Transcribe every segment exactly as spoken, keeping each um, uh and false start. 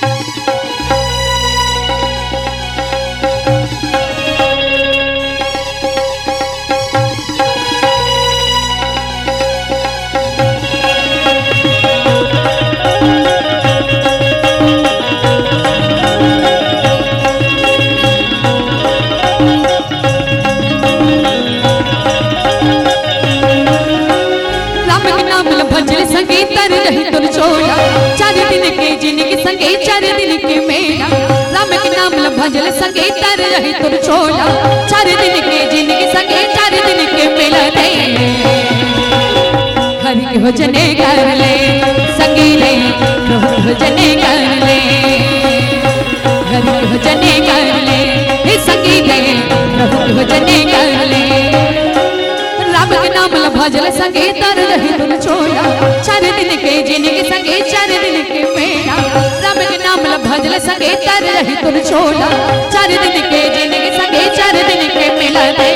राम के नाम ल भजल संगे तर रही तोर चोला, चार दिन के जिनगी संगे चार दिन के मेला। राम के नाम ल भजल संगे तर रही तोर चोला, चार दिन के जिनगी संगे चार दिन के मेला रे। हरि के भजन कर ले संगी रे, प्रभु के भजन कर ले। हरि के भजन कर ले हे संगी रे, प्रभु के भजन कर ले। राम के नाम ल भजल संगे तर रही तोर चोला, चार दिन के जिनगी संगे चार दिन के मेला। राम के नाम ल भजल संगे तर रही तोर चोला, चार दिन के जिनगी संगे चार दिन के मेला रे।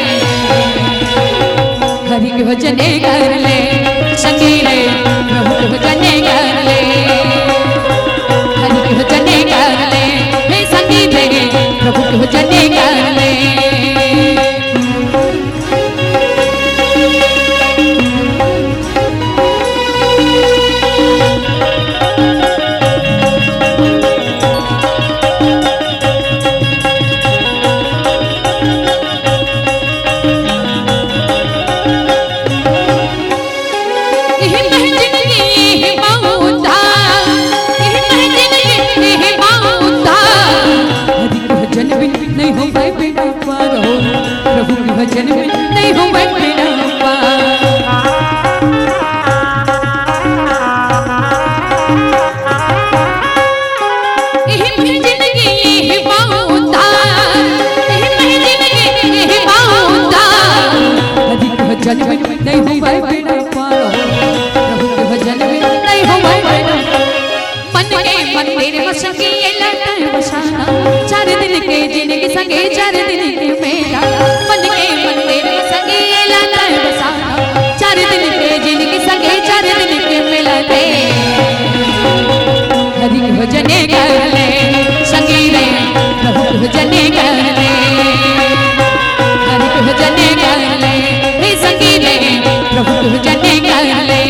हरि के भजन कर ले संगी रे, प्रभु के भजन कर ले। हरि के भजन कर ले हे संगी रे, प्रभु के भजन कर ले। एह मह जिनगी एह मउत, एह मह जिनगी एह मउत। हरि के भजन बिन नहीं होवय बेड़ा पार हो, प्रभु के भजन बिन नहीं होवय बेड़ा पार। एह मह जिनगी एह मउत, एह मह जिनगी एह मउत। हरि के भजन बिन नहीं होवय बेड़ा पार हो, प्रभु के भजन बिन नहीं होवय बेड़ा पार। मन के मंदिर म संगी एला तैं बसाना, चार दिन के जिनगी संगे चार दिन के मेला। मन के मंदिर म संगी एला तैं बसाना, चार दिन के जिनगी संगे चार दिन के मेला रे। हरि के भजन कर ले संगी रे, प्रभु के भजन कर ले। हरि के भजन कर ले हे संगी रे, प्रभु के भजन कर ले।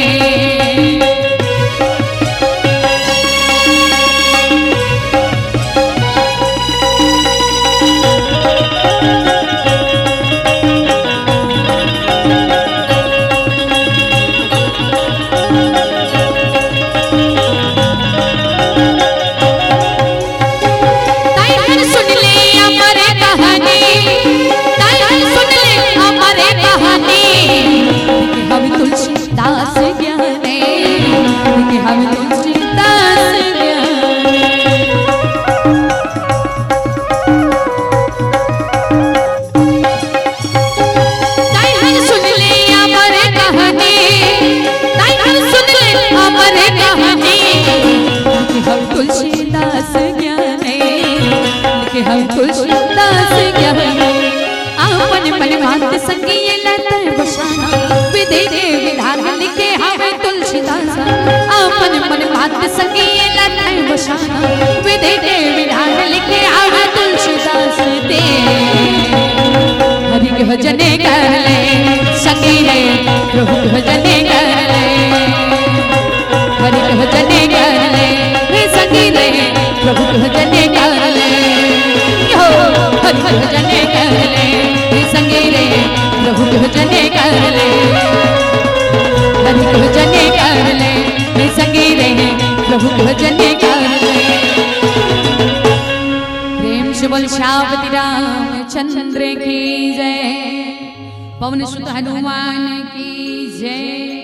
तैं हर सुन ले अमर कहानी, तैं हर सुन ले अमर कहानी। हम तुलसीदास ज्ञानी, हम तुलसीदास ज्ञानी। तैं हर सुन ले अमर कहानी, तैं हर सुन ले अमर कहानी। हम तुलसीदास ज्ञानी, हम तुलसीदास ज्ञानी। आपन मन मात संगी एला तैं बसाना, विधि के विधान लिखे हवे तुलसीदास। आपन मन मात संगी एला तैं बसाना, विधि के विधान लिखे हवे तुलसीदास ते। हरि के भजन कर ले संगी रे, प्रभु के भजन कर ले। हरि के भजन कर ले हे संगी रे, प्रभु के भजन कर ले। हो, हरि के भजन कर ले हे संगी रे, प्रभु के भजन कर ले। हरि के भजन कर ले हे संगी रे, प्रभु के भजन कर ले। प्रेम से बोल सियापति रामचंद्र की जय, पवन सुत हनुमान की जय।